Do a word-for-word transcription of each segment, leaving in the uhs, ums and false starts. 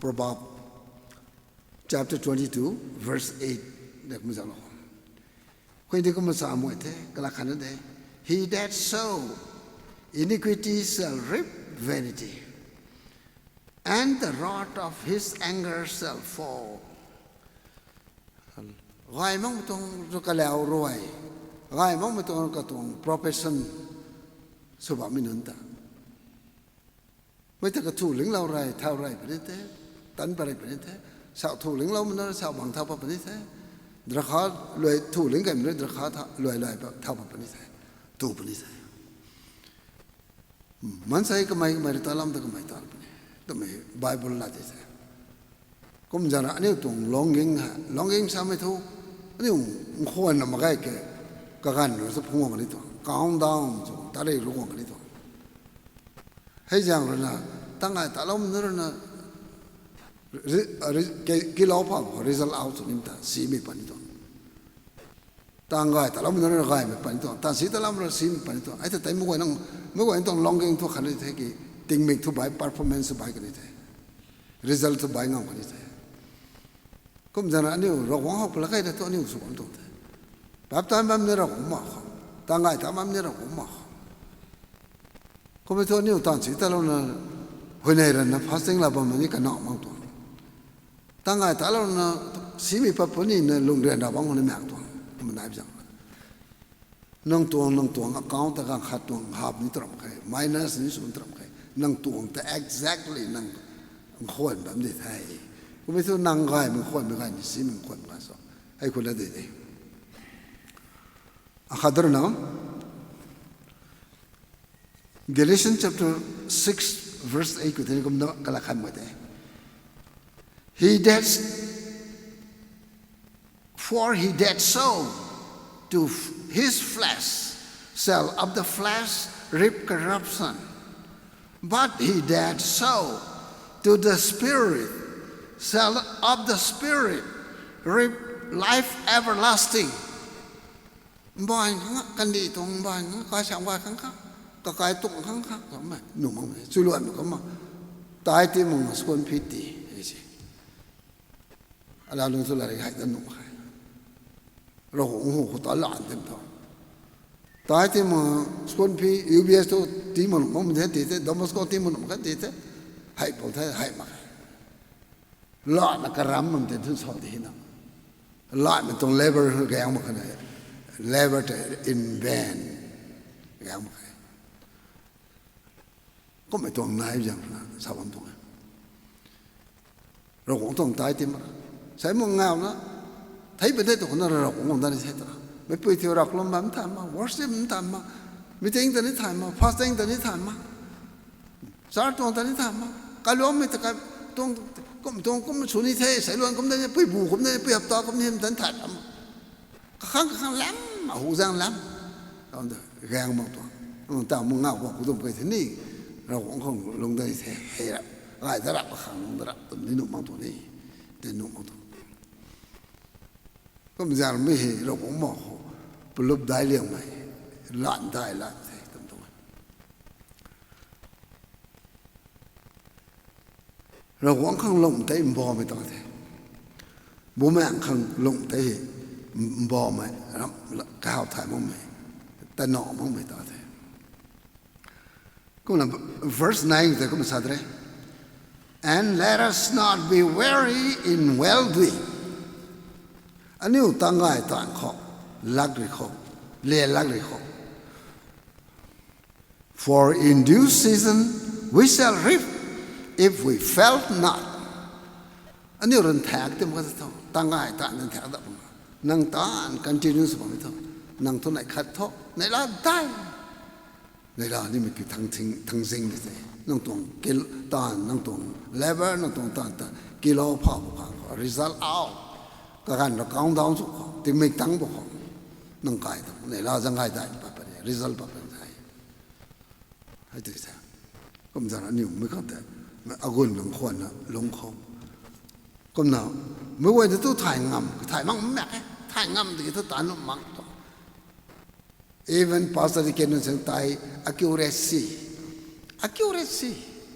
Proverb chapter twenty-two, verse eight. Dek muzang lo. Khui di kumna sa mui the, kala khan de. He that sow iniquity shall reap vanity, and the rod of his anger shall fall. Gay makmei tuang rui kalau ruai. Gay makmei tuang katuang profession sw bammei nunc ta. Mei ta kathu linglou rey, thau rey puni the, tan pa rey puni the, sau thu linglou mei na, sau bang thau pa puni the, drakha luai thu ling kai mei na, drakha tha, luai luai pa, thau pa puni the, tu puni the. Mansei kamei kamei rui ta lam ta kamei ta puni, twmei Bible la ti the. Kum zana aniu tuang longing ha, longing samei thu, aniu nkhwan na makai ke, kaganv rui sa phungwang kani tuang, countdown sw, tari rukwang kani tuang. Hei zaeng rui na, tangay talou mei rui na, ri-, ri-, ke-, kilou pha, result out sw nim ta, simei pani tuang. Tangay talou mei rui na gaymei pani tuang, tan si talou mei rui simei pani tuang. Ai ta tei mei guay nang, mei guay tuang longing thu khan ni the ki, tingmik thu bai, performance thu bai kani the. Result thu bai ngam kani the. Kum zana aniu Ravguangc hou pala kai ta thu aniu sw bam tuang the. Baptism bam ni Ravguangc ma khou. Tangay ta bam ni Ravguangc ma khou. Kummei thu aniu tan si talouna, huayney rana fasting la bam ni kana mang tuang. Tangay talouna, simei pat puni na lungh ryan ra bam ni mak tuang. Kumna nai zang. Nang tuang, nang tuang account ta ganv khat tuang hap ni taram khe, minus ni sw taram khe. Nang tuang ta exactly nang nkhwan bam di the. Kummei thu nang gaymei nkhwanmei gay ni simei nkhwan gay so. Hei khou la de de. Akhat rui na, Galatians chapter six verse eight khou tei kumna kala khan mei te. He that, for he that sow to f-, his flesh shall of the flesh reap corruption, but he that sow to the Spirit shall of the Spirit reap life everlasting. Mbaanv khang kha, kandih tuang mbaanv khang kha, kaisam gay khang kha, kakai tuang khang kha, kummei nuh mak e, chuiluanmei kumna. Tai ti mak square feet ti, e si. Ala lung thu latrik hei ta nuh khe. Ravguangc hu khou ta lan tim thu. Tai ti mak square feet, U B S thu ti mak nuh mak the ti the, Don Bosco ti mak nuh mak the ti the. Hei pal the, hei mak khe. Lana karam bam tei thu sa di na. Latmei tuang labour gaeng mak khe na. Labour tei in vain gaeng mak khe. Kummei tuang nai zang na sa bam tuang e. Ravguangc tuang tai ti mak. Sai mak ngau na. Thei pa de tu khou na Ravguangc ta ni sei ta. Meipui thiu rav kalum bam than ma, worship bam than ma, meeting ta ni thay ma, fasting ta ni thay ma. Church tuang ta ni thay ma. Kaluammei ta kai tuang, kum tuang kum sw ni the, seiluan kum de ni, pui bu kum de ni, pui hapta kum ni, tan thay ram. Kakhang kakhang lam, ahu zang lam. Ram ta gaeng mak tuang. Ram ta mak ngau bam khou tum kai the ni. Ravguangc khang lung de ni the, hei rap. Gay da rap, kakhang lung da rap, tum ni nuh mak tuang ni. Tei nuh mak tuang. Kum zang mi hei Ravguangc mak khou, palup dai liangmei, lan dai lan the, tum tuang. Ravguangc khang lung tei mbawmei ta the. Bumaengc khang lung tei hei mbawmei, ram la-, kahaw thay makmei, tanow makmei ta the. Kumna verse nine tei kumna sa de re. And let us not be weary in well doing. Aniu tangay taanv khou, lak ri khou, le lak ri khou. For in due season we shall reap if we fail not. Aniu rui nthaek ti mak kha tho, tangay taanv nthaek dat mak. Nang taanv continuous bammei tho, nang thu neih khat tho, neihla dai. Neihla nimei ki thang zing de se. Nang tuang kil taanv, nang tuang labour, nang tuang taanv ta kilou pha bu khang khou, result out. Kaganv ra countdown sw khou, tingmik tang bu khou. Nang kai ta, neihla zang gay dai pat pat ni, result pat pat ni. Hei tei sa. Kum zang aniu mei khang tei, agun nang khwan na lung khou. Kumna, mei guay ta tu thay ngam, thay mak mak e, thay ngam tiki thu tan nuh mak tuang. Even pastor di ken nunc sang tai accuracy, accuracy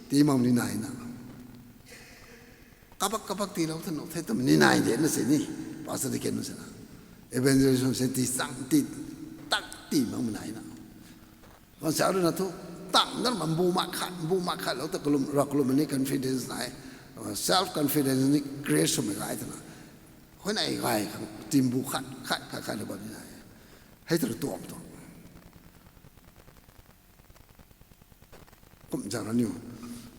ti mak ni nai na. Kabak kabak tiilou tha nuh the twmei ni nai de na si ni. Pastor di ken nu si na. Evangelism se ti chang ti tak ti mak mei nai na. Kan sa rui na thu tang dan ma mbu mak khat, mbu mak khat lou ta kalum, ra kalum ni confidence nai. Self confidence ni create swmei gay twna. Huayney gay khang timbu khat, khat, khat, khat lou bam ni nai. Hei ta rui tuam tuam. Kum zang aniu,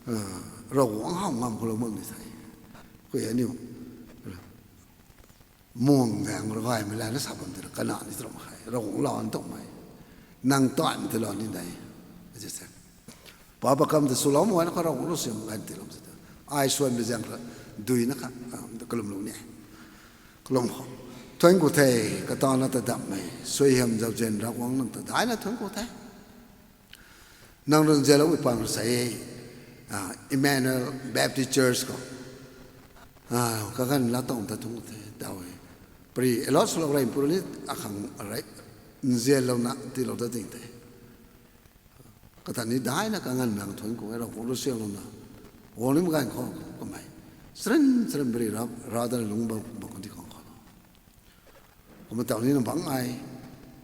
ah, Ravguangc how ngam khou lou mak ni thei. Khui aniu, muang zaeng rui gaymei la na sa bam tei na, kana ni tram khe, Ravguangc lou an tuang mei. Nang taimei tei lou ni dei. Ase se. Papa kam tei swlou mak na kha Ravguangc lou siam gan tei lou se. Ai suan bi zaeng kha, dui na kha, ah, kalum lou ni. Kalum khou. Thuanc ku the, kata na ta dam mei, suaihiam zauzian Ravguangc nang ta daina thuanc ku the. Nang rui nzianlou pang rui sa e, ah, Emmanuel Baptist Church khou. Ah, kaganv la tang ta thung the, daw e. Pari, a lot swlou rei puri ni, akhang rei, nzianlouna, tiilou ta ding the. Kata ni daina kaganv nang thuanc ku e, Ravguangc rui siamlouna. Guang ni maganv khou, kamei. Srin, srin bri ra, ra dan lung bam, bam kan di khang khou. Kumna taw ni na bang ai,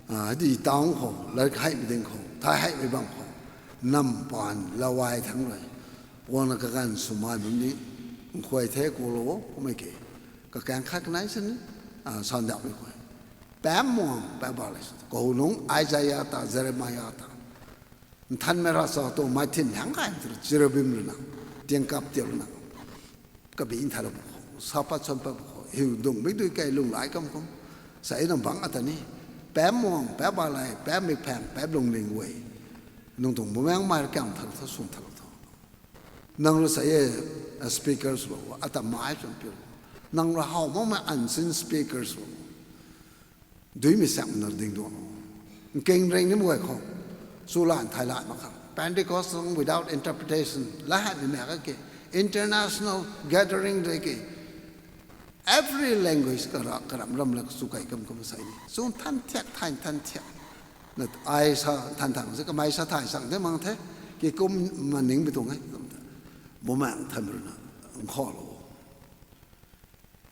ah, di town khou, lat heimei ding khou, thai heimei bam khou, nam pan lou ai thang rui. Guangna kaganv swmei bam ni, nkhuay the ku lou, kummei ke. Kakaeng khat kanei sin, ah, sandakmei khou. Pam muang, pam ba le sin. Kou nung Isaiah ta, Jeremiah ta. Nthanmei ravchap tuang mei thin hang kai, cherubim rui na, tiang kap tiau rui na. Kabi nthanlou bu khou, sa pat chwn pat bu khou, hiu dung mei dui kai lung lai kam kum. Sa e nang bang ata ni, pam muang, pam ba lei, pam mik phang, pam lungning guay. Nang tuang bumaengmei rui kam thanlou tho, swn thanlou tho. Nang rui sa e, ah, speakers lou, ata mai chwn piu. Nang rui how makmei unseen speakers lou. Duimei siam na ding duang. Nking ring ni mei guay khou. Chulan thai lan mak khang. Pentecost song without interpretation. La hat ni mak ke. International gathering de ke. Every language kara, karam ram la chu kai kam kam sa ni. Chu than thiak, than, than thiak. Na ai sa than thang se kamei sa thai sang de mang the. Ki kum ma ning bi tuang e. Bumaengh than rui na. Nkhaw lou.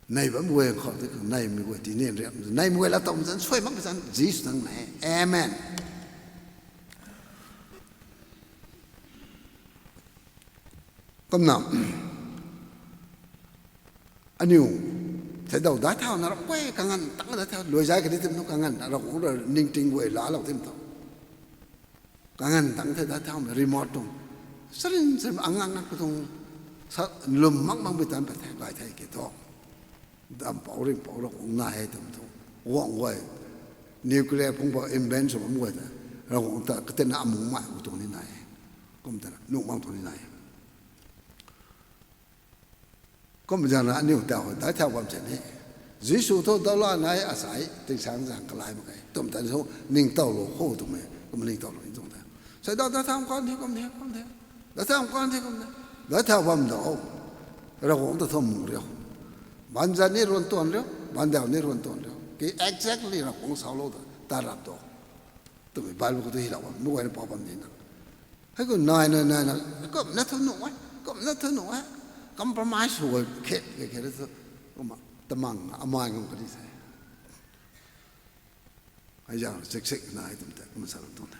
Nei bam guay khou tei khang nei mei guay ti nian riam. Nei mei guay la tawm zan suai mak zan Jisu nang nei. Amen. Kumna, aniu, thei daw dai thau na ram guay, kanganv tang dai thau, luai zai kadi tim nu kanganv, ra kung ra ningting guay laalou tim tho. Kanganv tang the dai thaumei remote tuang. Sarin sarin angang nang khou tuang sa lwm mak mak bi tan pat the, gay the ke thu. Dam pou ring pou ra kung nai e twm thu. Guang guay. Nuclear phung pou invent sw bam guay ta. Ra kung ta katina amung mai khou tuang ni nai e. Kum ta na, nuh mang tuang ni nai e. Kum zang na aniu tau dai thau bam se ni. Jisu thu dau la nai asai, tingsaeng zang kalai mak e. Twm ta thu ningtowlou khou twmei, kum ningtowlou ni tuang ta. Sai dau dai thau kan the, kum the, kum the. Dai thau kan the, kum the. Dai thau bam dau. Ra kung ta thu mung riu. Ban zan ni ruan tuan riu, ban dau ni ruan tuan riu. Ki exactly ra kung saulou ta, ta rap tu. Twmei Bible khou tu hi lou bam, mei guay na pau bam ni na. Hei khou nai na, nai na, kum na thu nuh e, kum na thu nuh e. Compromise sw khe, khe, khe thu, kumna, tamang, amai ngam kadi se. Hei zang, sik sik nai twm te, kumna sa lou tuang te.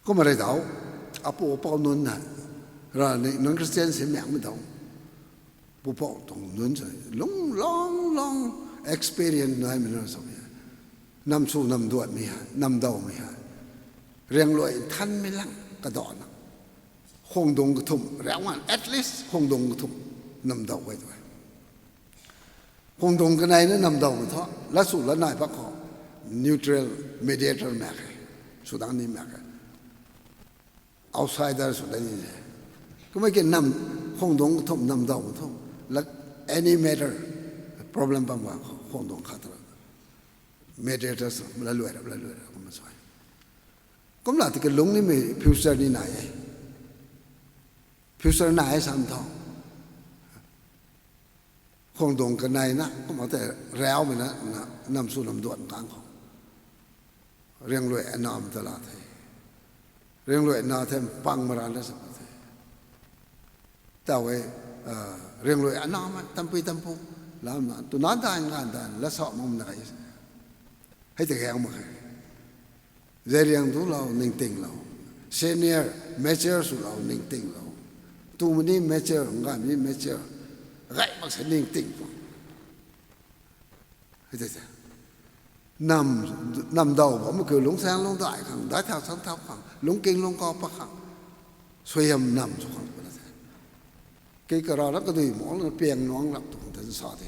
Kumna rei dau, apu apou nunc na, ra ni, non-Christian si miang mei dau. Pupouc tuang nunc sa, lung long long experience naimei na sa e. Nam sw nam duatmei hei, nam dawmei hei. Riangluai nthanmei lang kadana. Khuangdung kathumh, riau ngan, at least khuangdung kathumh nam daw e tu e. Khuangdung kanei na nam dawmei thu, lat sw lat nai bak khou, neutral mediator mak khe, swdang ni mak khe. Outsider sw dat ni e. Kummei ki nam, khuangdung kathumh nam daw thu, lak any matter, problem bam guang khou, khuangdung khat ta ra. Mediator sw, lat luai ra, lat luai ra, kumna sa e. Kumna tiki lung nimei future ni nai e. Future nai e sam thu. Khuangdung kanei na, kumna tei riaumei na, na, nam sw nam duan kang khou. Riangluai anam ta la the. Riangluai na the pang mara na sa the. Tau e, ah, Riang lui anamei tampui tampu lamna twna dai nganv dai la sa makmei na kai. Hei ta gang mak khe. Zariang tu lou ningting lou. Senior, mature sw lou ningting lou. Tumei ni mature, nganvmei ni mature. Gay mak se ningting tu. Hei ta ta. Nam, nam daw bammei kiu lungcsaeng lungcdai khang, daic thau sang thau khang, lungking lungkau pat khang, suaihiam nam sw khang puna the. Kei kara la kadui mangc lana piang nuang lap tu khang ta sa de.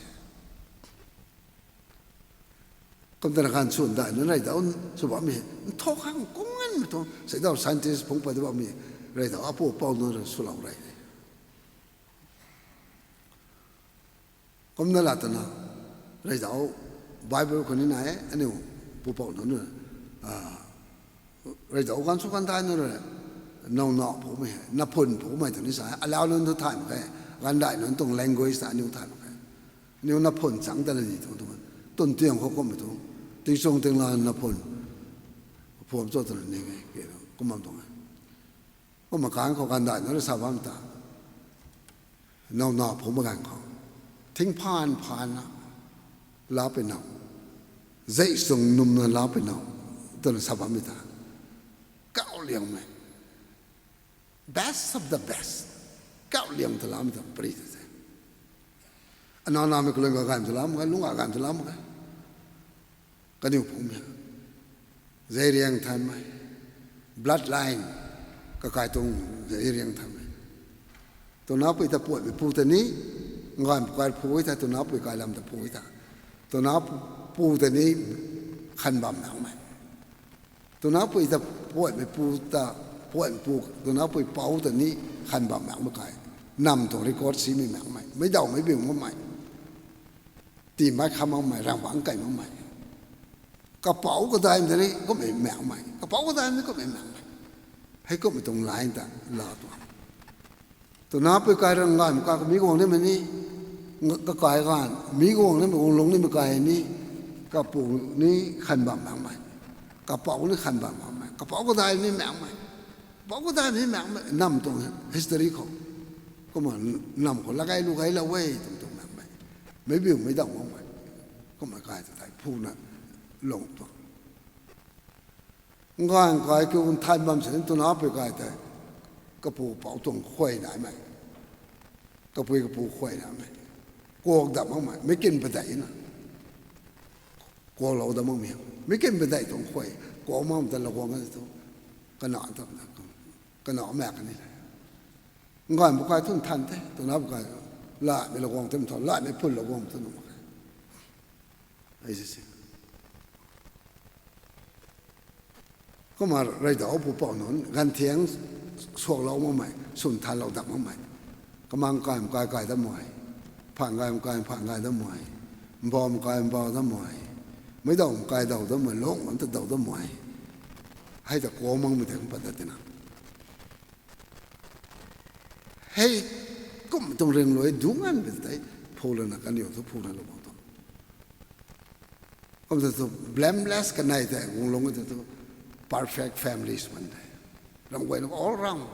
Kum tana ganv swn dai nunc rey daw sw bammei, nthau khang kung nganmei tuang, sei daw scientist phungc pat bammei, rey daw apu pou nunc rui swlou rey de. Kumna la twna, rey daw Bible khou ni nai e, aniu pupouc nunc, rey daw ganv sw ganv dai nunc rui, now now phumei, naphun phumei tw ni sa e, alau nunc thu thay mak khe, ganvdaih nunc tuang language ta aniu thay mak khe. Aniu naphun chang ta la ni thu, tun tiang khou kummei thu, tingchung tingla naphun, phuam cho twna ning e, kumna bam tuang e. Kumna kan khou ganvdaih nunc rui sa bam ta, now now phumei ganv khou, thingphaan phaanna, lapui now, zei sung numna lapui now, twna sa bammei ta, kauh liangmei, best of the best, kauh liang ta lamei ta pary ta the. Ana namei kalung kaganv ta lam khe, lungc kaganv ta lam khe. Kaniw phungmei, zariang thanmei, bloodline, kakai tuang zariang thanmei, twna pui ta puatmei pu ta ni, nganvmei kai phu ta twna pui kai lam ta phu ta, twna pu ta ni khan bam makmei, twna pui ta puatmei pu ta, puatmei pu, twna pui pou ta ni khan bam makmei kai, nam tuang record simei makmei, meic daw meic biu makmei, tiimei kha makmei, ravbangc kai makmei, kapouc kadaimei ta ni kummei makmei, kapouc kadaimei ni kummei makmei, hei kummei tuang line ta la tuang. Twna pui kai rui nganvmei kai khou mi guang nimei ni, kakai ganv mi guang nimei, guang lungc nimei kai ni, kapu ni khan bam makmei, kapouc ni khan bam makmei, kapouc kadaimei ni makmei, kapouc kadaimei ni makmei, nam tuang history khou, kumna nam khou lagay lu gaylou e twmei tuang makmei, meic biu meic daw makmei, kummei kai ta tei phuna lung tuang. Nganv kai kiu nthan bam sini twna pui kai tei, kapu kapouc tuang khuay naimei, kapui kapu khuay naimei, kuak dam makmei, meic kin padeih na, kuaklou dam makmei, meic kin padeih tuang khuay, kuak makmei ta laguang e thu, kana ta, kana maek kani le, nganv bu kai thu nthan the twna bu kai, lamei laguang tei thu, lamei phun laguang thu nuh mak khe. Kumna rey daw pupouc nunc, ganvthiang suaklou makmei, swn thanlou dam makmei, kamang kai mkai kai dam mei, phaan gay mkai phaan gay dam mei, mbau mkai mbau dam mei, meic daw mkai daw dam mei, lungc bam ta daw dam mei, hei ta kuak makmei tei kum pat ta tina. Hei kum tuang ring lui du nganvmei tei, phu lana kaniw thu phu lana lou bam tuang. Kum ta thu blameless kanei tei guang lung tei thu perfect families man tei, ram guayna all round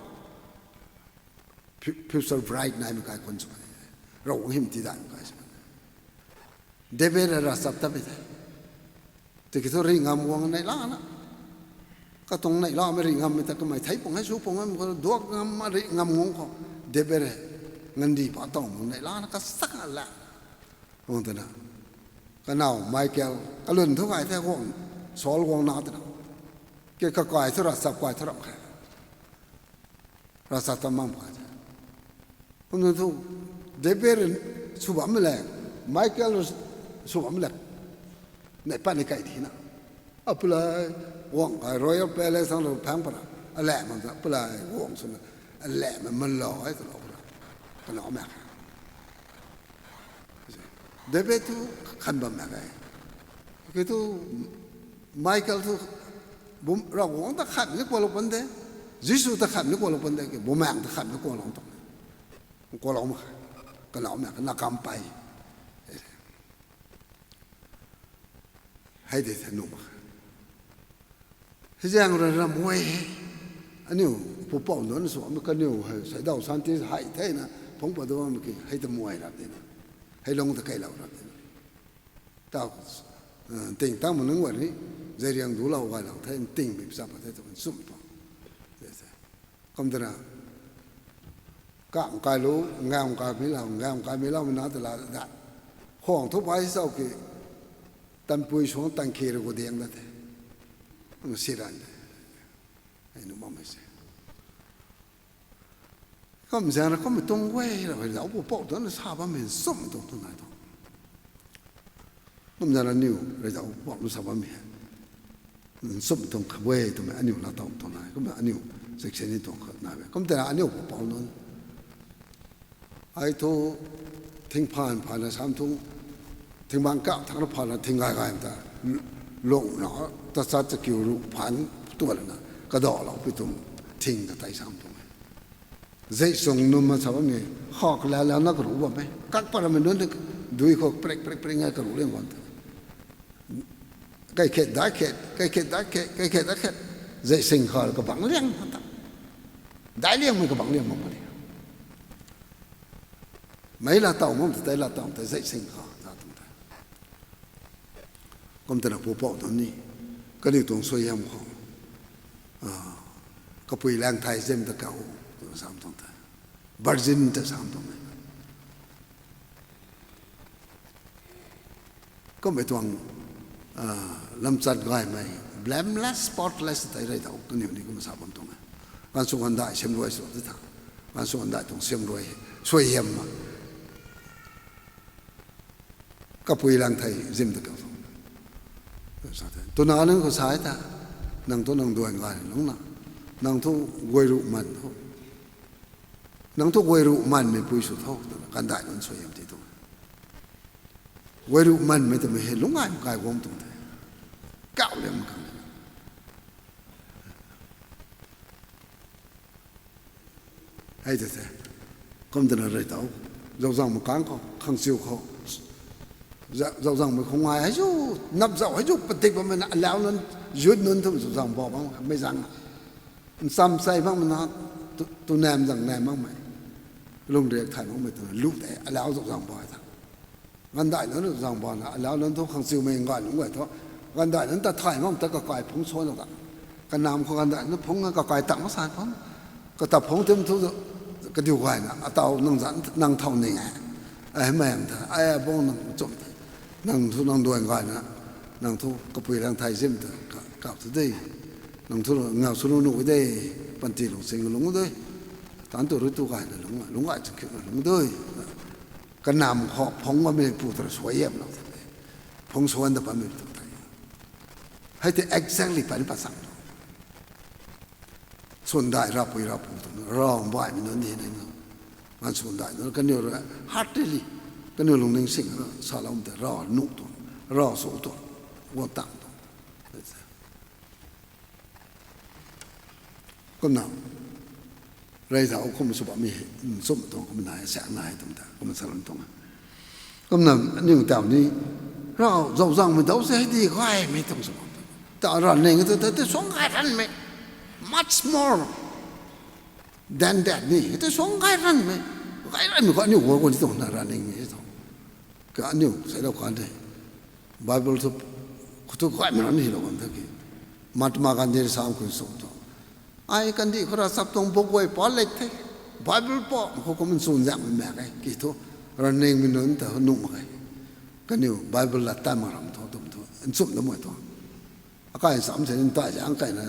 future bright naimei kai khun sw man, Ravguangc hym tidaihmei kai sw man. David rui ravchaptatmei the. Tiki thu rih ngam guang neihlana, katuang neihlamei rih ngammei ta kamei thei pung hei sw pung e, duak ngam rih ngam guang khou, David rui ngandih pa tawmei neihlana kasak la, guang twna, kanow Michael kalwn thu kai the guang, Saul guang na twna, ke kakai thu ravchap kai thu ram khe, ravchap ta mam kha the. Kumna thu David sw bammei le, Michael sw bammei le, neih pat ni kai dina, apulai guang kai royal palace thang rui phang para, alamei ta apulai guang swna, alamei malou e twlou ra, kanow maek khe. David thu khan bam maek e. Ki thu Michael thu, Ravguangc ta khanmei ni kuaklou pan de, Jisu ta khanmei ni kuaklou pan de, ki Bumaengc ta khanmei ni kuaklou tuang, kuaklou mak khe, kanow maek khe, na kampey. Hei de the nuh mak khe. Hei zaeng rui ram guay he. Aniu pupouc nunc sw bammei kaniw hei seidaw scientist hei thena, phungc pat du bam ki, hei ta muay rap dina. Hei lung ta keylou rap dina. Tau, ting tang ma nunc guay ni, zei riang dulou gaylou the, ntingmei psa pat the tu nchumh tuang. Kum twna, kang kai lu, ngam kai mei lou, ngam kai mei lou mei na ta la da. Khwang thu pai sau ki, tanpui suang tankhe rui gu diang da the. Siran de. Hei nu bammei se. Kum zaeng ra kummei tuang guay ra hei zauc pupouc tuang na sa bammei nchumh tuang tu nai tuang. Kum zaeng ra aniu rui zauc pupouc na sa bammei hei nchumh tuang kha guay twmei aniu laatow tuang nai. Kum aniu section ni tuang kha nai e. Kum tei aniu pupouc nunc hei thu thingphaan phaan na sam thu, thingbaanc kau thangc na phaan na thing gay gay ta, lungna, tachat takiu ruh phaan tuan lana, kadalou pi tuang, thing ta tei sam tuang e. Zei chung num ma sa bammei, khou kala lana karuh bam e. Kak pat ramei nunc dui khou prek prek prek ngai karuh liang bam ta. Kai khet, dai khet, kai khet, dai khet, kai khet, dai khet. Zei sing khou kabangc liang ta. Dai liangmei kabangc liang mak ma ni. Mei laatow mak ta, tei laatow ta, zei sing khou, za tuang ta. Kum twna pupouc tuang ni, kaniw tuang suaihiam khou, kapui lang thei zim ta kau, tu sam tuang ta. Virgin ta sam tuang e. Kummei tuang, lamchat gaymei, blameless, spotless tei rui tau kaniw ni kum sa bam tuang e. Gaanvsw gaanvdaih siamruai sw ti tha. Gaanvsw gaanvdaih tuang siamruai, suaihiam ma. Kapui lang thei zim ta kau tuang. Sa the. Twna nunc khou sa e ta. Nang thu nang duan gay lungna. Nang thu guay ruh man thu. Nang thu guay ruh manmei pui sw tho twna gaanvdaih nunc suaihiam ti tuang. Guay ruh manmei twmei hei lungc gay mak kai guang tuang the. Kau liang mak khang. Hei te the. Kum twna rui tau. Zauzangmei kang khou, khangchiu khou. Zauzangmei khou ngai hei zu, nap zauh hei zu padik bammei na, alau nunc, youth nunc thu zauzang bau bam, mei zang. Ncham chei makmei na, tu, tu nam zang nam makmei. Lungriak thay makmei twna lu tei, alau zauzang bau hei ta. Gaanvdaih nunc zauzang bau na, alau nunc thu khangchiumei ngai lungc guay thu. Gaanvdaih nunc ta thay mak ta kakai phungc suan lou ta. Kanam khou gaanvdaih nunc phungc kakai tang mak san phungc. Kata phungc tim thu, kadiu gayna, ataw nang zan, nang thow ning e. Ai mei ta, ai abang nang chum the. Nang thu nang duan gayna, nang thu kapui lang thei zim ta, ka, kap tu de. Nang thu ngau sw nu nu de, panty lung sing lungc de. Tan tu rui tu gayna lungc, lungc gay chang khiuna lungc de. Kanam khou phungc bammei pu ta suaihiamlou the. Phungc suan ta bammei tu tei. Hei tei exactly pani pat chang tu. Sundai ravpui ravpu tu, rav baihmei nunc ni nei nu. Gaanv sundai nunc kaniw rui heartily, kaniw lungning sing na saloumei tei rav nuh tuang, rav su tuang, guang tang tuang. Kumna, rey zauc kum sw bammei hei, nchumh tuang kumna, siak nai tuang ta, kumna salou tuang. Kumna, aniu taw ni, rav zauzangmei dau se hei di gaymei tuang sw bam. Ta ravning tu, ta, ta suang gay ranmei. Much more than that ni, ta suang gay ranmei. Gay ranmei khou aniu guang guang ni tuang na ravningmei tuang. Ka aniu, seilou kan de. Bible thu, khou thu gaymei ram ni lou kan the ki. Mahatma Gandhi sam khou sw tuang. Ai kandih khou ravchap tuang book guay pa lek the. Bible pa khou kum nchun zaengmei mak e ki thu. Ravningmei nunc ta nuh mak e. Kaniw Bible lat tan mak ram thu, tum thu. Nchumh na mei tuang. Akai sam se ntai zaeng kaina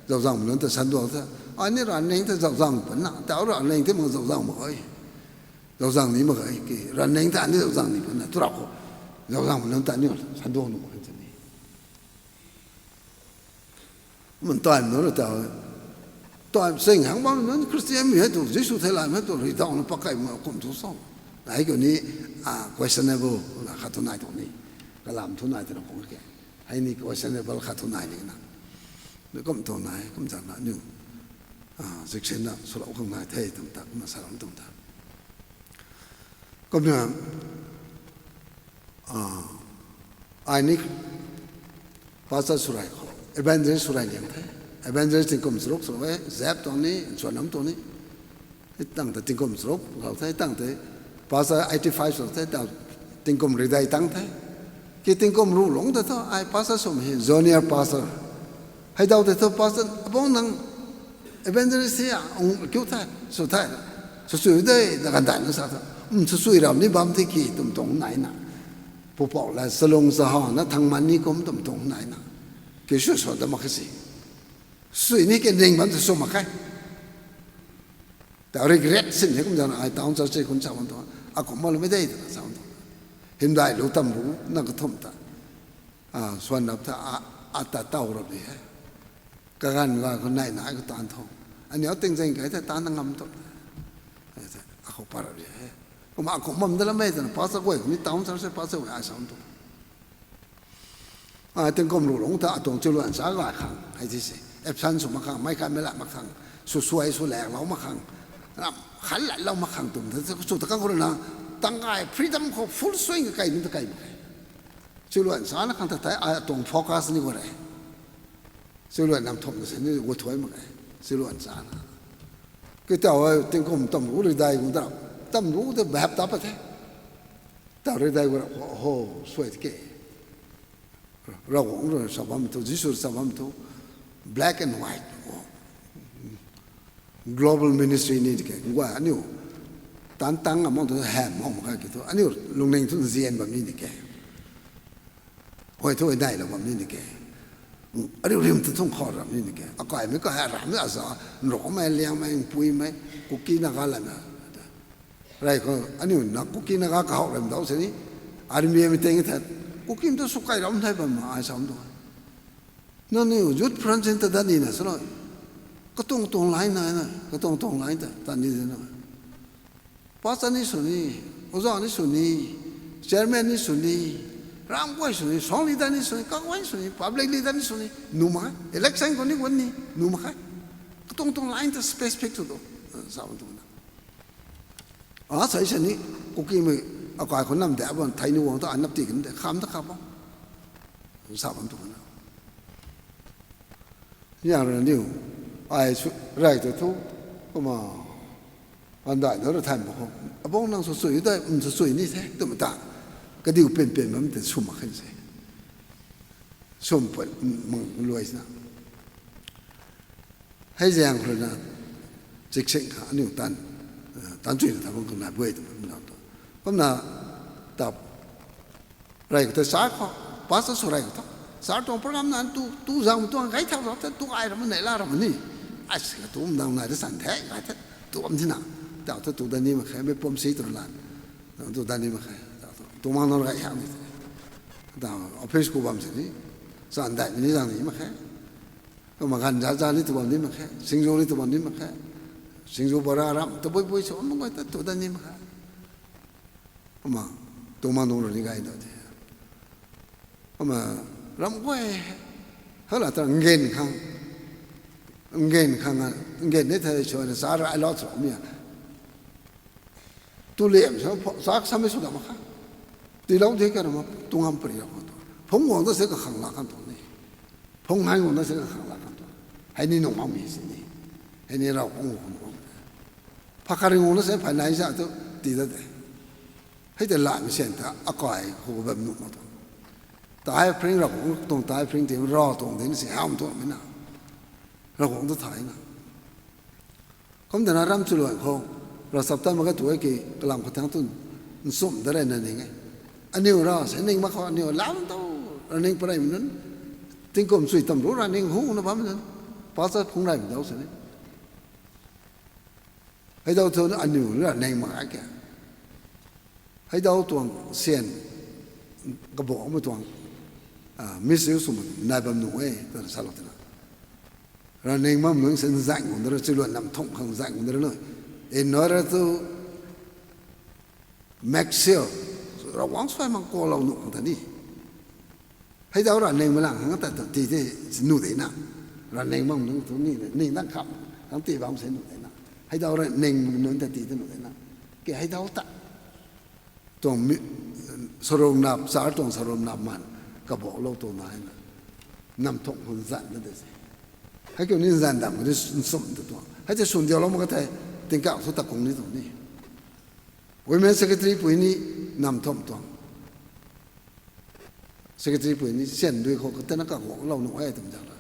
zauzangmei nunc ta sanduang the. Ai ni ravning ta zauzang pun na. Tau ravning tei mak zauzang mak e. Zauzang ni mak e ki. Ravning ta ni zauzang ni pun na. Tu rap khou. Zauzangmei nunc ta ni sanduang nuh mak e ta ni. Mun time nunc ta, time sing hang bam nunc Christian mei hei tu, Jisu theilaymei hei tu, ridau na pakai ma kum thu sa. Hei kiu ni, questionable na khat thu nai tuang ni. Kalam thu nai twna kum ke. Hei ni questionable khat thu nai ni na. Mi kum thu nai, kum zan na niu. Section na swlou khang nai the tum ta, kumna salou tum ta. Kumna, ai ni pastor swray khou, evangelist swray liang the. Evangelist tingkum charuk swlou e, zap tuang ni, nsuan nam tuang ni. Hei tang ta tingkum charuk khou the, tang te pastor eighty five sw the, ta tingkum ridai tang the. Ki tingkum ruh lungc ta thu, ai pastor swmei hei junior pastor. Hei daw te thu pastor, abang nang evangelist hei a, ung kiu the, sw the, sw sw de, na kan dai na sa thu. Um, sw sw ram ni bam the ki tum tuang nai na. Pupouc la salung sa ha na thang man ni kum tum tuang nai na. Ki sw sw da mak khe si. Sw ni ke ning bam te sw mak khe. Ta regret sin he kum zan ai town church kun sa bam tuang. A kum ma lu mei de ta sa bam tuang. Hymdaih lu tam ru na kathum ta. A, swan rap ta, a, a ta tau rap di he. Kaganv ga khou nai nai khou taanv tho. Aniu ting zeng kai the taanv na ngam tu. Ai the, akhou pat rap di he. Kumna akhou mam da lam e twna pastor guay khou ni town church se pastor guay ai sa tu. Ai tingkum ruh lungc ta atuang chiluan sa gay khang hei ti se. Absent sw mak khang, meic khat mei lat mak khang, sw suai sw laklou mak khang, ram khat latlou mak khang tum the, sw ta kang khou rui na, tang gay freedom khou full swing kai ni ta kai mak khe. Chiluan sa na khang ta tei ai atuang focus ni khou re. Chiluan nam thum na se ni gu thuai mak khe. Chiluan sa na. Ki tau e tingkum tam ru ridai gu da. Tam ru de bap ta pat the. Tau ridai gu ra ho, ho, suai tike. Ravguangc rui sa bam thu, Jisu sa bam thu, black and white. Global ministry ni tike. Guay aniu tan tang amang thu hem mong mak khe ki thu. Aniu lungning thu nzian bam ni tike. Hoi thu hoi dailou bam ni tike. Ariu rim tu thung khou ram ni tike. Akaimei kaha ram ni aza, Nrokmei, Liangmei, Puimei, Kuki, Naga lana. Rey khou aniu na Kuki, Naga kahou ram dau sini, army mei teng the, Kuki tu sw kai ram thei bam ai sam tu. Nangniw youth front sin ta dat ni na sa lo. Katuang tuang line na na, katuang tuang line ta tat ni de na. Pastor ni sw ni, oja ni sw ni, chairman ni sw ni, ram guay sw ni, song leader ni sw ni, kaguay sw ni, public leader ni sw ni, nuh mak khe. Election khou ni guan ni nuh mak khe. Katuang tuang line ta specific tu tu, sa bam tu na. A, sai sa ni, Kukimei akai khou nam de bam thei ni guang ta a nap ti kan de kham ta kha bam, sa bam tu na. Ni a rui na niw, ai sw, rey ta thu, kumna, andai na ra thay mak khou, abang nang sw sui dai, n sw sui ni the twmei ta, kadiu pin pin bam tei sw mak khan se, sw pat mang luai na. Hei zaeng khou rui na, chiksing kha aniu tan, tan chuina ta bang khou nai buay tu na tu, kumna, ta rey khou tei sa khou, pastor sw rey khou tho, sa tuang program na tu, tu zang tuang gay thau zau the, tu ai ram neihla ram ni, ai si ka tum dang nai ta san the gay the, tu bam thina, tau thu tu dat ni mak khe, mei pum si tu lan, tu dat ni mak khe, tau thu tu mang nang gay hak ni, tau office khou bam sini, san daihmei ni zang ni mak khe, kumna ganv za za ni tu bam ni mak khe, singzu ni tu bam ni mak khe, singzu bara ram tabui bui sw mak guay ta tu dat ni mak khe. Kumna, tu mang nung rui ni gay na the. Kumna, ram guay, hala ta ngen khang, ngen khang, ngen ni the sw na sa ra ai lou sumei a, tu liam sa, sa samei sw da mak kha, tiilou de ka na ma, tu ngam pari ra khang tu, phung guang ta se kakhang lak kan tu ni, phung hai guang ta se kakhang lak kan tu, hei ni nung makmei sini, hei ni Ravguangc khang, pha khat ri guang ta se phay nai sa tu, tii dat de. Hei tei latmei sian ta akai khou bam nuh mak tu, tai pring Ravguangc tuang tai pring ti ra tuang ding si ham tuangmei na, Ravguangc ta thay na. Kum tana ram chuluan khou, ravchaptat mak khe tu e ki kalam khou thang tu, nchumh da rey na ning e. Aniu ra se ning mak khou aniu lam tu, ra ning pareymei nunc, tingkum chui tam ru ra ning hu na bammei nunc, pastor phung reymei dau sini, hei dau thu aniu ra ning mak a ke. Hei dau tuang sian, kabamhmei tuang, misuse swmei nai bam nuh e twna salou tina, ra ning bam nunc si nzaeng guang da ra, chuluan nam thumh khang nzaeng guang da ra na, in order to make sure Ravguangc suai mak kalou nuh khang ta ni. Hei dau ra ningmei lang khang ta tii tei nuh de na, ra ning bam nunc tu ni ning dang kham khang tii bam se nuh de na, hei dau ra ningmei nunc ta tii tei nuh de na, ke hei dau ta tuang sarumnap, char tuang sarumnap man, kabaulou tuang nai na, nam thumh khang nzan na de se. Hei kiu ni nzan dam khou ni nchumh ta tuang hei tei swn diaulou mak ka thei, Tingkauh thu ta kung ni tuang ni. Women secretary pui ni nam thumh tuang. Secretary pui ni syan dui khou katana kaguanglou nuh e twm zang la.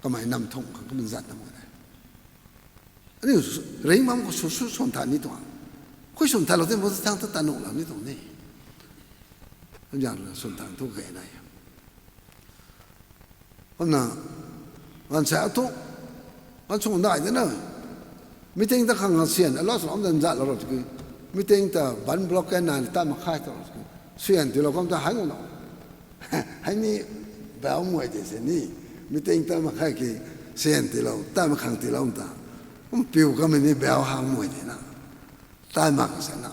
Kamei nam thumh khang kaman zat na mak e. Aniu ring bam khou sw sw swn tha ni tuang. Khui swn thalou tin bo thang ta ta nuh la ni tuang ni. Zang la swn tha thu kei nai. Kumna, ganv sa thu, ganv sung dai de na. Meeting ta khang syan, a lot of them zat la ro tiki. Meeting ta ban block kan na ta makhai ta ro tiki. Syan tiilou kum ta hei ngu na. Hei ni bau muay de se ni. Meeting ta makhai ki syan tiilou, ta makhang tiilou ta. Kum piu kamei ni bau hang muay de na. Tai mak se na.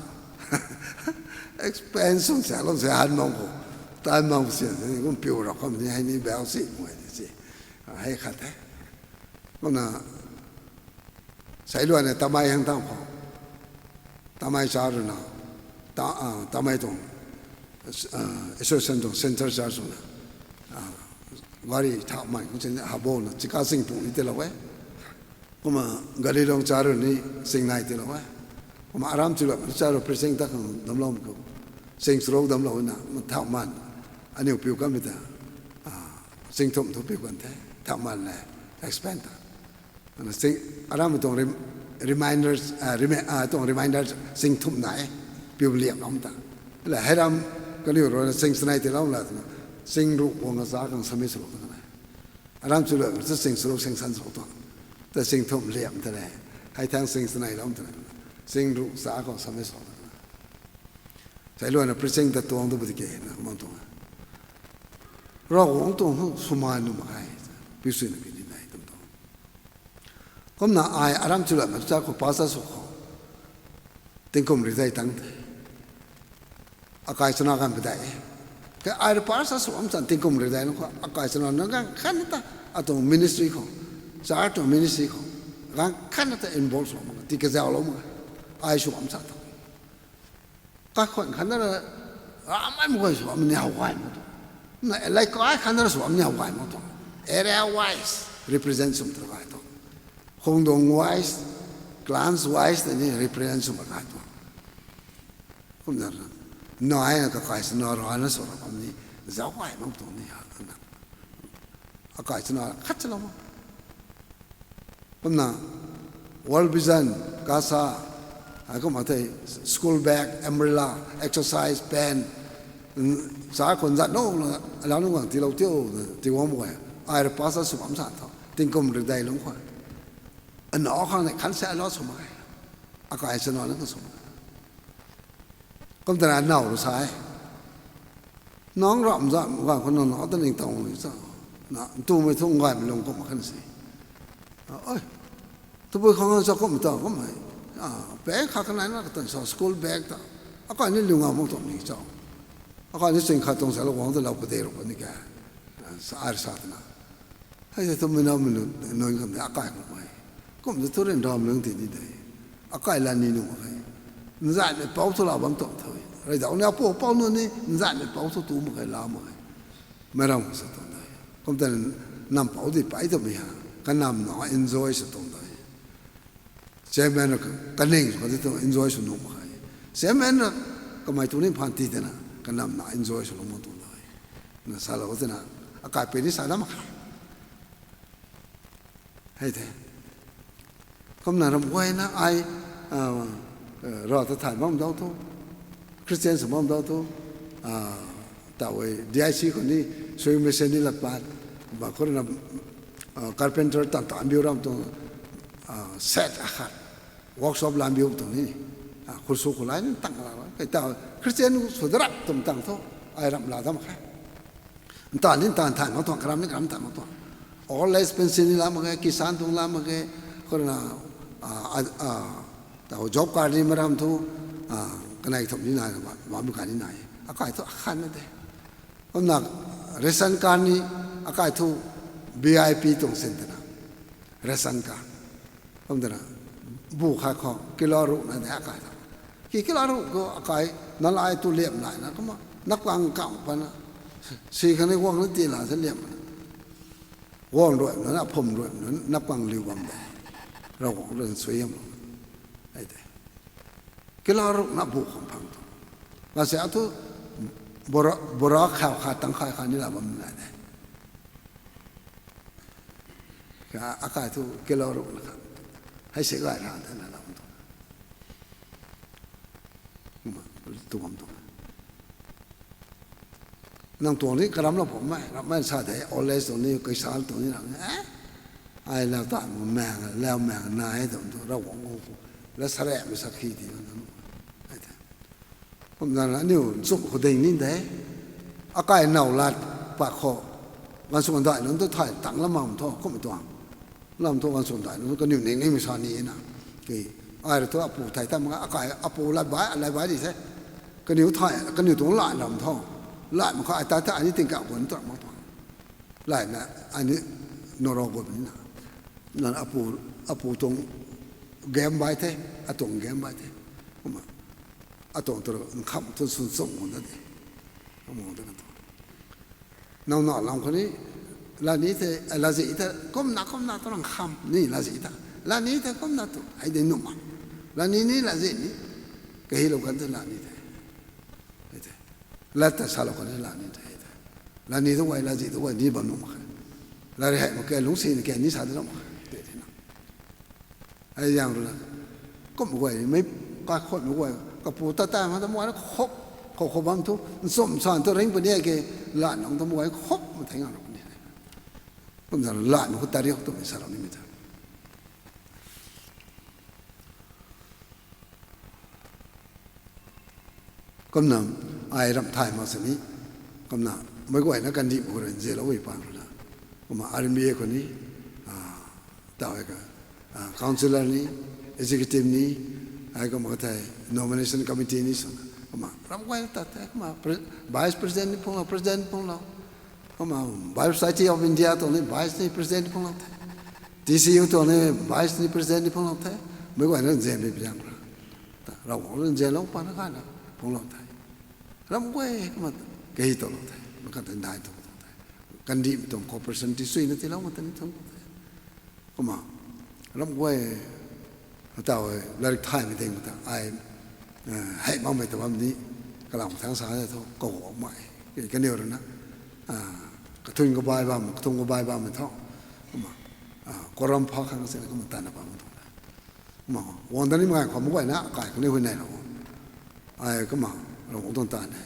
Expense sung sa lou se han mang khou. Tai mak se ni kum piu rau kham ni hei ni bau si muay de si. Hei khat the. Kumna, sailuan na tamei hang tang khou. Tamei cha rui na. Ta, ah, tamei tuang, ah, association tuang center cha sw na. Ah, gari thau mai kum se ni habo na chika sing pu ni tiilou e. Kumna gari lung cha rui ni sing nai tiilou e. Kumna aram chulou cha rui preaching ta khang damlou khou. Sing charuk damlou na, thau man. Aniu piu kanmei ta. Ah, sing thumh thu piu kan the. Thau man le, expand ta. Ana sing, aram tuang rem-, reminders, ah, remi-, ah, tuang reminder sing thumh nai e. Piu liam lou ta. La hei ram kaniw rui na sing chanei tiilou la twna. Sing ruh guang a cha khang samei swlou ta na. Aram chulou chu sing charuk sing san swlou ta. Ta sing thumh liam ta le. Hei thang sing chanei lou ta le. Sing ruh cha khou samei swlou ta na. Sailuan na preaching ta tuang tu bu tiki na kumna tuang. Ravguangc tuang hu swmai nuh mak khe. Piu sui na pi ni nai tum tuang. Kumna ai aram chulou na cha khou pastor sw khou. Tingkum ri dai tang the. Akai chana kan padai e. Khe ai rui pastor sw am chan tingkum ri dai lung khou. Akai chana na ganv khat na ta. Atuang ministry khou. Church tuang ministry khou. Ganv khat na ta involve sw mak. Ti kazauhlou mak. Ai sw am chan ta. Kaikhwan khan na, ramei mak guay sw am ni how gay mak tuang. Na, leikai khan na sw am ni how gay mak tuang. Area wise represent sw mak tuang gay tuang. Khungdung wise, clans wise tei ni represent sw mak gay tuang. Kumna, nai na kakai sw na ra na sw ra am ni zauc gay mak tuang ni ha na. Akai chana khat chalou mak. Kumna, World Vision, kasa, hei kumna thei school bag, umbrella, exercise pen, sa khun zat no, alau nunc guang tiilou tiu, tiiguang mak e. Ai rui pastor sw bam sa tho, tingkum ri dai lung khou. Ana khang ni khan sa lo sw mak e. Akai chana na ka sw mak e. Kum tana naw rui sa e. Nang ramh zat ganv khou nang na ta ning tang ni cha. Na, ntumei thu ngaymei lung kum khan si. Oi, tabui khang cha kum ta kum hei. Bag khat kanei na katan sa school bag ta. Akai ni liu nga mak tuang ni cha. Akai ni ching khat tuang sa lou guang ta lou padei rou puni ka. Sa ar sa tana. Hei se twmei naumei nunc khang de akai kum e. Kum de thu ryanramei lung ti ni de. Akai la ni nuh mak khe. Nzaimei pou thu la bam tuang tho. Rui dau ni apu pou nunc ni nzaimei pou thu tu mak khe, la mak khe. Meic ram khou sa tuang de. Kum ta nam pou di pai twmei ha. Kanamna enjoy sa tuang de. Chairman rui kaning khou di tuang enjoy sw nuh mak khe. Chairman rui kamei tu ni phaan ti tana kanamna enjoy sw lou mak tuang de. Na salou twna, akai pui ni sa dam kha. Hei the. Kumna ram guayna ai, ah, ah, rav ta thay bam dau thu, Christian sw bam dau thu, ah, ta e D I C khou ni, sewing machine ni lat pat, ba khou na, ah, carpenter tan tan biu ram tuang, ah, set akhat, workshop lam biu tuang ni, ah, khou sw khou lai ni tang la, kai ta Christian sw darap tum tang thu, ai ram la dam kha. Ntan ni ntan thay mak tuang, karam ni karam thay mak tuang. Old age pension ni la mak khe, kisan tuang la mak khe, khou na, ah, ah, ah, ta job card ni maram thu, ah, kanei thumh ni nai, bam kha ni nai. Akai thu akhan na de. Kumna ration card ni, akai thu V I P tuang sin tana. Ration card. Kum tana, bu khat khou, kilo ruh na de akai ta. Ki kilo ruh khou akai, nalai tu liam lai na, kumna, napkang kang pana. Si khang ni guang na ti la se liam na. Guang ruai na, aphum ruai na, napkang liu bam de. Ravguangc rui sui yam lou. Ai te. Kilo rukna bu khang phang tu. Mase a thu bora, bora khau kha tang khai kha ni la bam na de. Ka akai thu kilo rukna kha. Hei se gay ra the na lam tu. Kumna, tu bam tu. Nang tuang ni karam la pum mai, ram mai sa de, old age tuang ni, kaisal tuang ni ram ni, eh? Ai lau ta, meng, lau meng, na e, tuang tu, Ravguangc gu, la sare, mi sakhi ti, nang, ai te. Kum zan la, aniu, nchumh khou ding ni de. Akai nau lat, pa khou, gansw gandai nunc tu thay, tang la mam thu, kum tuang. Lam thu gansw gandai nunc, kaniw ning ning mi sa ni na. Ki, ai ra thu apu thay ta mak, akai, apu lat bai, lat bai di the. Kaniw thay, kaniw tuang lai lam thu. Lai mak kha, ai ta ta, ani tingkauh guan tu mak tuang. Lai na, ani noro guan ni na. Nan apu, apu tuang game bai the, atuang game bai the. Kumna, atuang tu nkham tu sun sung gun da de. Kum da kan tu. Nau na lam khou ni, lani the, eh, lazi the, kumna, kumna tu nang kham ni lazi the. Lani the, kumna tu, hei de numa. Lani ni lazi ni, kahilou kan the lani the. Hei the. Lat ta salou kan the lani the, hei the. Lani tu guay, lazi tu guay, ni bam numa kha. Lari hei mak ke, lungsi ni ke, ni sa de numa kha. Te the na. Ai yang rui na, kum guay, mei, kaikhwat mei guay, kapu ta ta ma ta guay na khop, khou khou bam thu, nchumh san thu ring puni ke, la nang ta guay khop, ma thei ngang rui puni. Kum zan la nang khou ta riu tu mei sa rau ni mi ta. Kumna, ai ram thay mak sini, kumna, mei guay na kandih mak khou rui nzianlou e pang rui na. Kumna, R M B A khou ni, ah, tau e ka, ah, councillor ni, executive ni, ai kumna ka thei nomination committee ni swna. Kumna, ram guay ta the, kumna, pre-, vice president ni phungc lou, president phungc lou. Kumna, Bible Society of India tuang ni vice ni president phungc lou the. T C U tuang ni vice ni president ni phungc lou the. Mei guay na nzian ni biang ra. Ta, Ravguangc rui nzianlou pa na kha na phungc lou the. Ram guay kumna kahi tou lou the. Mei kha ta ndai tou lou the. Kandihmei tuang cooperation ti sui na tiilou ma ta ni thung lou the. Kumna, ram guay, tau e, larik thaymei ding ta, ai, eh, hei makmei ta bam ni, kalam thang sa de thu, kaguangmei, kaniw rui na, ah, kathun kabai bam, kathun kabai bammei thu, kumna, ah, koram pha khang sini kumna tana bam tu. Kumna, guang da ni mei khou mei guay na, kai khou ni hui nei lou. Ai kumna, Ravguangc tuang ta ne.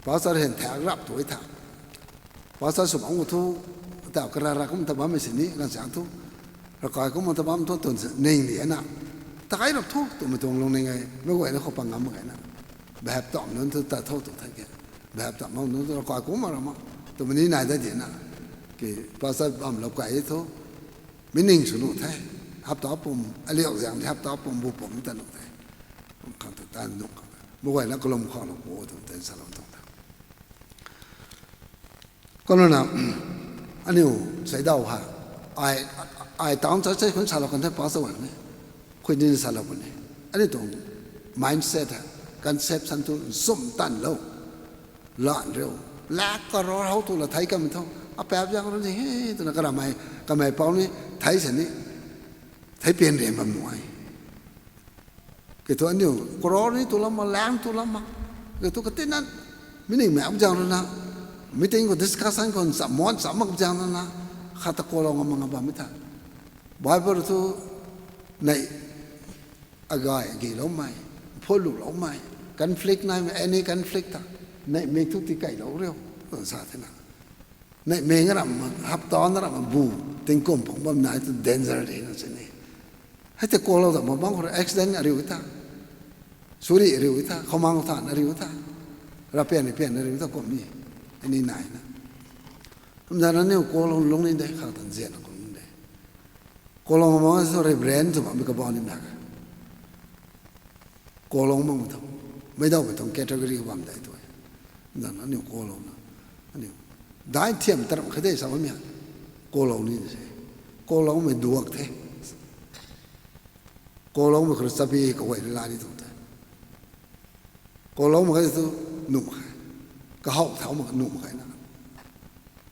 Pastor hen thak rap tu e tha. Pastor sw bam khou thu, tau karara kum ta bammei sini, ganv chang thu. Ravkai kum ta bam thu, tun ning di na. Ta kai rap thu, twmei tuang lungning e, mei guay na khou pang ngam mak ge na. Behap tam nunc thu ta tho tu the ke. Behap tam mak nunc thu ravkai kum ma ra ma. Twmei ni nai da di na. Ki pastor bam lou kai thu. Mi ning sw nuh the. Hapta pum, aliu zaeng di hapta pum bu pum ta nuh the. Khang ta ta nuh khang. Mei guay na kalum khou lou pu tu te salou tuang ta. Kumna, aniu, seidau ha, ai, ai town church khou salou kan the pastor wan ni. Khou ni salou kan ni. Aniu tuang mindset ha, conception tu nchumh tan lou. Lan riu. Lakh crore hou tu la thei kamei thu. Apap zang rui ni he, twna karamei, kamei pou ni, thei sa ni. Thei pian rian bam nuh e. Kei thu aniu, crore ni tu lam ma, lakh tu lam ma. Kei thu katina, mi ning mak zang rui na, meeting khou discussion khou ncham mon cham mak zang rui na, khat ta kalou ngam mak bam mi tha. Bible thu, nei, agay agayloumei, phoululoumei, conflict naimei, any conflict ta, neihmei thu tikeilou riu, sa the na. Neihmei nga ram, hapta na ram bu, tingkum phung bam nai tu danger de na sini. Hei tei kalou ta bam bam khou accident ariu ta, suri ariu ta, khoumang than ariu ta, rapian ni pian ariu ta kum ni, ani nai na. Kum zan aniu kalou lung ni de, khang tan zian na kum ni de. Kalou ma so reverend tu bam mi kabau ni mak. Kalou mak ma tho. Meic daumei tuang category bam dei tu e. Zan aniu kalouna. Aniu. Dai thiam taram khat de sa bam mi. Kalou ni se. Kaloumei duak the. Kaloumei khou chabi kaguay ni la ni tuang the. Kalou mak khe tu nuh mak khe. Kahow thau mak nuh mak khe na.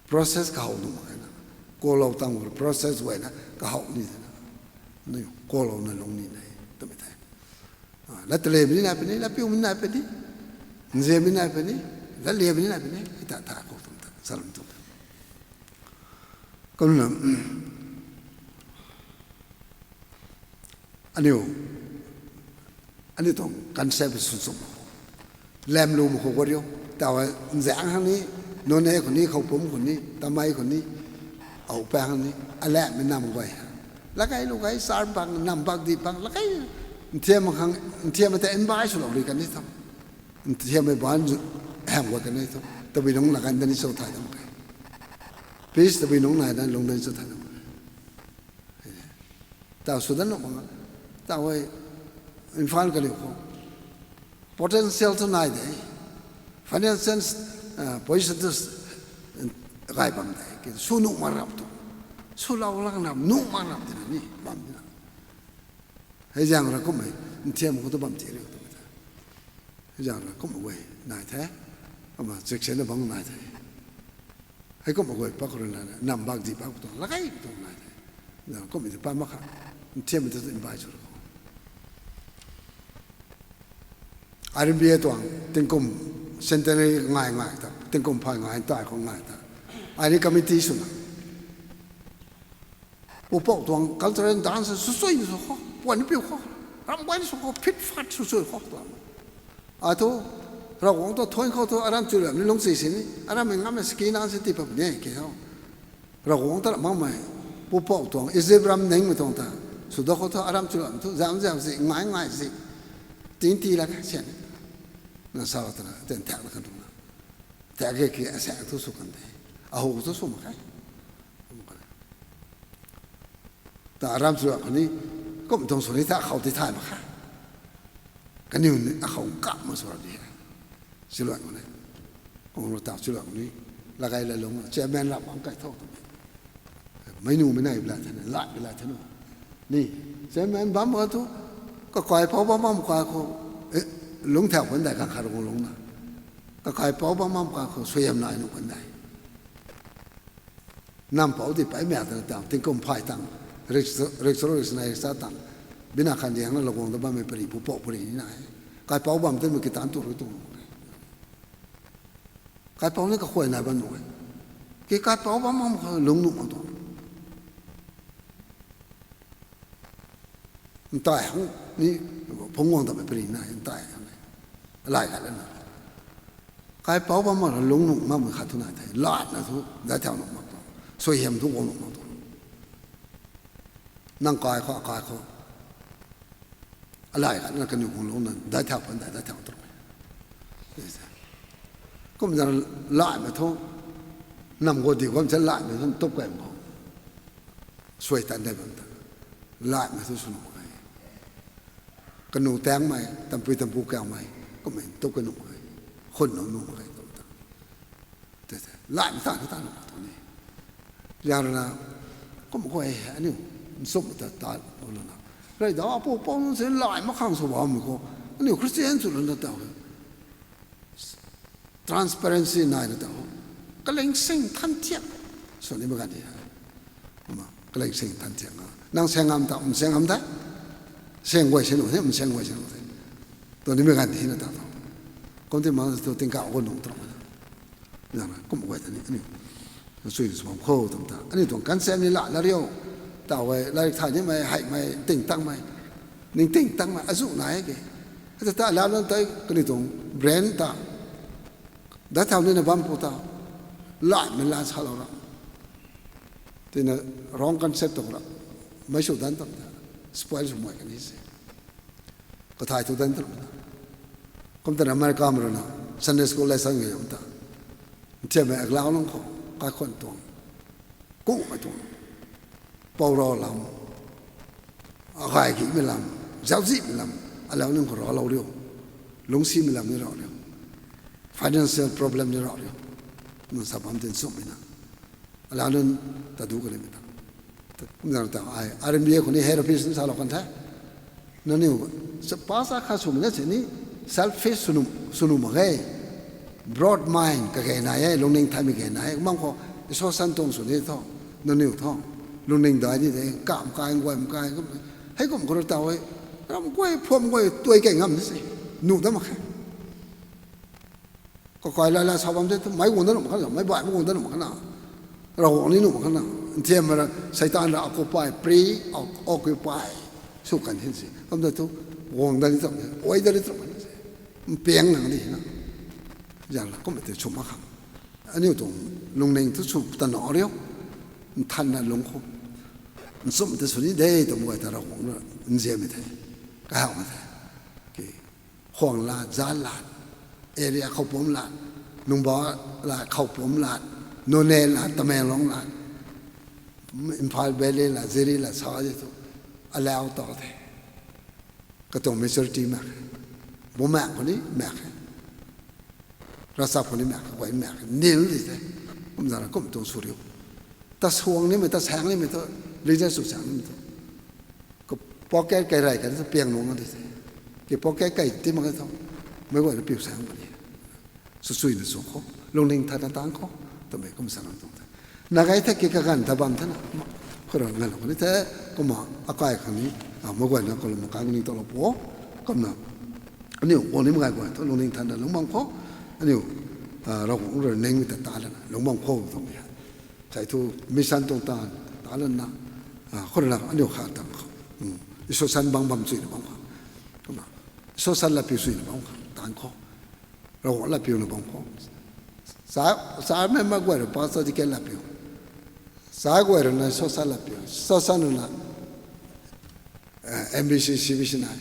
Process kahow nuh mak khe na. Kalou tang process guay na kahow ni the na. Ni kolouna lung ni nei twmei the. Lat tale mi nai puni, lat piu mi nai puni, nzian mi nai puni, lat lia mi nai puni, ta ta khou tum ta, salam tum ta. Kumna, aniu, aniu tuang concept sw sw mak khou, lam lu mak khou guat riu. Taw e, nzian hang ni, nunc e khou ni, khou pum khou ni, tamei khou ni, au pa hang ni, alamei nam guay ha. Lakai lu kai, sar bang, nam bak di bang, lakai, nthiam khang, nthiam ta invite sw lou ri kan ni tho. Nthiam mei ban zu, ham guay kan ni tho. Tabui nung lakai dan ni sw thai dam kai. Peace tabui nung nai dan lung dan sw thai dam kai. Taw sw dan nuh mak, taw e, Imphal kaliu khou potential tu nai de, financial position tu gay bam de, ki sw nuh mak rap tu, sw lou lak nam nuh mak rap tina ni bam tina. Hei zaeng ra kummei, nthiam khou tu bam ti riu twmei ta. Hei zaeng ra kummei guay nai the, kumna check sena bang nai the. Hei kumna guay pak khou rui na, nam bak di pak tuang, lakai tuang nai the. Kumna ti pa mak kha, nthiammei ta tu invite sw khou. R M B A tuang, tingkum centenary ngai ngai ta, tingkum phay ngai tai khou ngai ta. Ai ni committee swna, pupouc tuang cultural dance sw sui sw khou, puan piu khou, ram guay ni sw khou, phit phat sw sui khou tuang. Ai thu, Ravguangc tu thuan khou thu, aram chulam ni lungcsi sini, arammei ngammei siki nang si tii pap ni ke tho. Ravguangc ta makmei, pupouc tuang, Izip ram ningmei tuang ta, sw da khou thu, aram chulam thu, zam zam si, ngai ngai si, tin ti la ka sian. Na sa twna, ten thak la kan tuang na. Thak ke ki asaekc thu sw kan de. Ahou thu sw mak khe. Ta aram chulam khou ni, kum tuang sw ni ta khou ti thay mak kha. Kaniw ni akhou kap mak sw ra di he. Chulam khou ni. Kung ru ta chulam khou ni. Lakai lalung, chairman ram bam kai tho twmei. Meic numei nai bi la the na, lat bi la the na. Ni, chairman bam khou thu, kakai pou bam bam kai khou, lung thau khwan dai kang khat ru lung na. Kakai pou bam bam kai khou, suaihiam nai nuh khwan dai. Nam pou di pei mei twna tang, tingkum phay tang, rik, rik suru rik sanei rik sa tang, bina khan diang na Ravguangc ta bammei pari, pupouc pari ni nai. Kaipouc bam twmei kitan tu rui tu. Kaipouc ni kakhuay nai bam nuh e. Ki kaipouc bam bam khou lung nuh mak tuang. Ntai hang ni phungc guang tamei pari nai, ntai hang ni. Alai khat lana. Kaipouc bam mak lung nuh makmei khat thu nai the. Latna thu, daic thau nuh mak tuang. Suaihiam thu guang nuh mak tuang. Nang kai khou, akai khou. Alai khat na kaniw guang lungna, daic thau pan dai, daic thau tuang. Kum zan laimei thu, nam guay di guam chan laimei thu, tup kai mak khou. Suai tan dai bam ta. Laimei thu sw nuh mak khe. Kanu taengmei, tampui tampu kaumei, kummei tup kai nuh mak khe. Khun nuh nuh mak khe, kum ta. Tei tei, laimei ta, ta nuh mak tuang ni. Zan rui na, kum khou e, aniu, nsumh ta ta, lana. Rey da, apu, pou nunc si lai mak khang sw bammei khou, aniu Christian sw lana ta. Transparency naina ta. Kaling sing than thiak. Sw nimei ganv di. Kumna, kaling sing than thiak na. Nang seng ngam ta, um seng ngam ta. Seng guay seng nuh the, um seng guay seng nuh the. Tw nimei ganv di na ta tho. Kum ti mang tu tingkauh khou nung tuang na. Zan na, kum guay ta ni, aniu. Sui sw bam khou tuang ta. Aniu tuang concept ni la, la riu. Taw e, lairik thay nimei, heimei, tingtangmei. Ningting tangmei, azuh nai e ke. Hei ta ta, lau lan tei, kaniw tuang brain ta. Daic thau nina bam pu ta. Laimei lan salou ra. Tina wrong concept tuang ra. Meic sw dan tam ta. Spoil sw mei kani se. Kathay thu dan tam ta. Kum tana America mei rui na. Sunday school lesson nge yam ta. Nthiammei aklau nung khou. Kaikhwan tuang. Kumhmei tuang. Pou rau lam. Agay gimei lam. Zauczihmei lam. Alau nung khou raclou riu. Lungcsimei lam ni rau riu. Financial problem ni rau riu. Nang sa bam tin sumhmei na. Alau nunc ta du kanimei ta. Kumna ta ai, R M B A khou ni head office ni salou kan the. Nangniw, sa, pa sa kha swmei na si ni, selfish sw nuh, sw nuh mak ge. Broad mind kage nai e, lungning thaymei kage nai e. Kumna khou, iso san tuang sw ni tho, nangniw tho. Lungning dai ni de, kam kai, guay kai, kum, Hei kum khou rui taw e, ram guay, phuam guay, tuai kei ngam ni se. Nuh dat mak khe. Kakai lai la sa bam te, meic guang dat nuh mak khe na, meic baihmei guang dat nuh mak khe na. Ravguangc ni nuh mak khe na. Nthiammei ra, Seitaan ra occupy, pre-occupy sw kan hin se. Kum ta thu, guang dat ni tam, oi dat ni tam kan se. Mpiang nang di na. Zan la kum tei sw mak khang. Aniu tuang lungning thu sw ta na riu. Nthanna lung khou. Nchumh tei sw ni de twmei guay ta Ravguangc na nzianmei the. Kahawmei the. Ki, Khuang lat, Zat lat, area khou pumc lat, Nungba lat, khou pumc lat, Noney lat, Tamenglong lat, Imphal Valley lat, Jiri lat, sa e thu, alau ta the. Katuang maturity mak khe. Bumaengh khou ni mak khe. Ravchap khou ni mak khe, guay mak khe. Nil di the. Kum zana kum tuang sw riu. Ta suang nimei, ta saeng nimei thu, leader sw saeng nimei thu. Ka pocket kai rey kan thu piang nung di the. Ki pocket kai ti mak khe thu, meic guayna piu saeng puni. Sw suina sw khou, lungning thanna tang khou, twmei kum sa nang tuang the. Na gay the ki kaganv ta bam the na, khou ra nganlou ni the, kumna akai khang ni, meic guayna kalum kai ni talou pu, kumna, aniu guang nimei gay guay thu lungning thanna lungc bam khou, aniu, Ravguangc rui ningmei ta ta lana lungc bam khou twmei hei. Sai thu mission tuang taanv ta lana, khou rui na aniu kha tang khou, Jisu san bang bam chuina bam khang, kumna, Jisu san latpiu chuina bam khang taanv khou, Ravguangc latpiuna bam khou, sa, samei meic guay rui pastor deacon latpiu, sa guay rui na Jisu san latpiu, Jisu san rui na, MBC, CBC nai,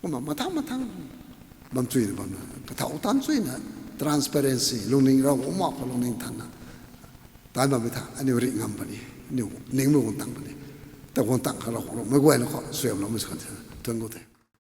kumna mathang mathang bam chuina bamna kathau taanv chuina, transparency, lungning Ravguangc mak khou lungning thanna taanv bammei tha aniu rih ngam puni, aniu ningmei guang tang puni, ta guang tang kha Ravguangc meic guayna khou suaihiamloumei sw kan the, thuanc ku the.